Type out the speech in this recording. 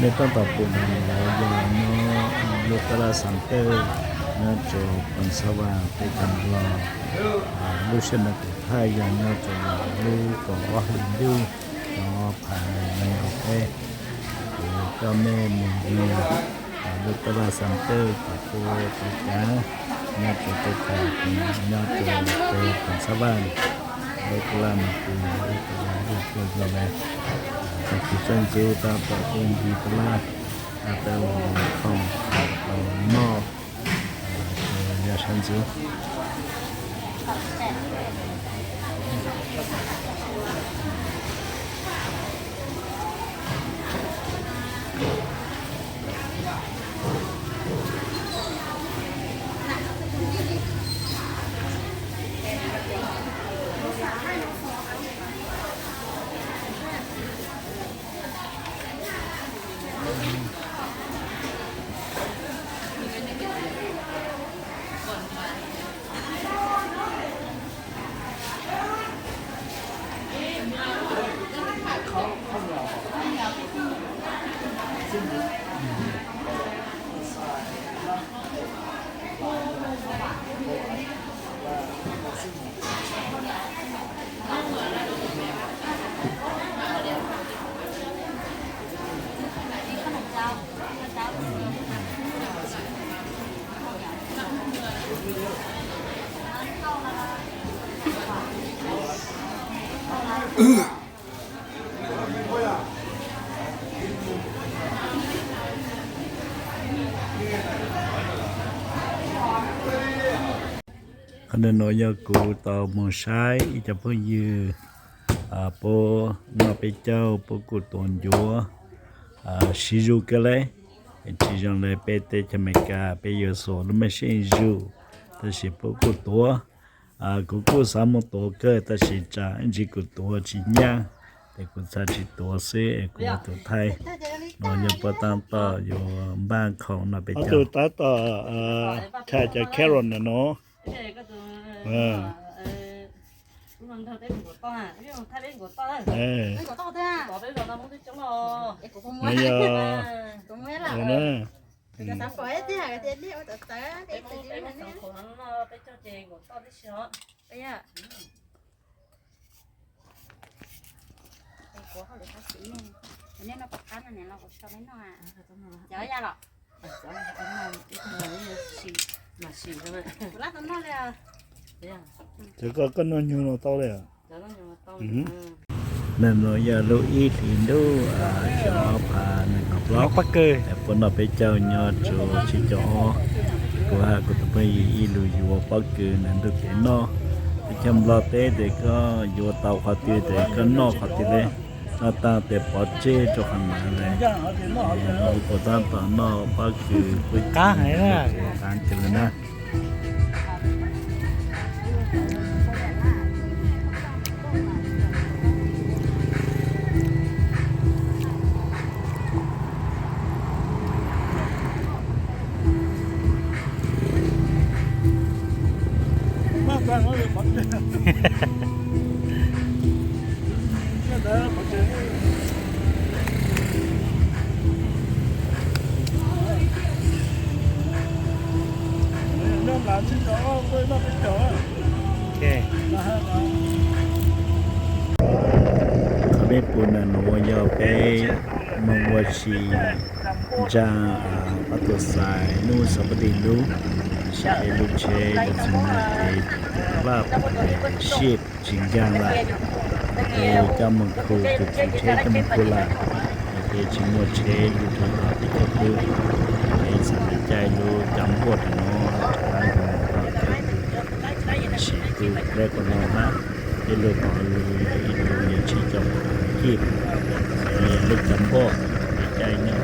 Nej tab tom pum no yog nyob lub tab laj Xas Tawj nyob rau Phoos Xab Vaj teb chaws Nplog. Lub sij hawm no kuv thaij yog nyob rau lub kaum ob hlis ntuj, xyoo ob phav nees nkaum peb. Kuv coj nej mus ncig lub tab laj Xas Tawj kom puas puas kav nyob rau teb chaws, nyob rau pem Phoos Xab Vaj, lub tab laj no kuj yog ib tab laj loj kawg nkaus li. Tag kis sab ntsuv tab tom tuaj ncig tab laj, tab tom ua khoom noj, yog sab ntsuv. Qhov ntawm no yog kuv tau mus saib ib cov phooj ywg puab noj peb caug, puab kuj tuav ncuav siv zuj kawg le. Tsis zoo li peb teb chaws Amelikas peb yuav xuas lub mej sij zuj, tab sis puab kuj tuav. Kuv kuj xav mus tuav kawg tab sis tsam ib ntsis kuv tuav tsis nyab, ces kuv txhaj tsis tuav xwb es kuv ua tus thaij. No yog puab tab tom yuav npaj khoom noj peb caug. Tab tom thaij cov carrot no. No yog Cov koj, koj noj nyuag no tau li. Ntawm no yog lub ib hlis ntuj xyoo ob phav nees nkaum plaub, puab noj peb caug nyob rau tsib caug ob. Kuv hab kuv tus phooj ywg ib lug yuav pob kws nws ntuj kev noj. Teb chaws Nplog teb tes koj yuav tau qhov twg tes koj noj qhov twg le. Noj taag tes pov tseg rau qhov ntawd le. Kuv tab tom noj pob kws, pob kws qaab kawg le na. Qhov peb pum ntawm nuav yog peb moog ua si ntsaa pab tuam xais nub xov pab di lub. Ces lub tsheb cov txiv neej ces vaj pem sij tsis nkaag lawm, ces coj moog khu tus txiv tsheb coj moog khu lawm, ces tsis muaj tsheb lub tsheb tod peb caug tub. Ces ib txhia caij lub cav npuaj rau nuav rov qaab moog rau cav tub, tab sis tu dlaab qhov no hab, tej lug tod lug yog ib tug yog tsib caug kij, yog lub cav npuaj, ces caij nyob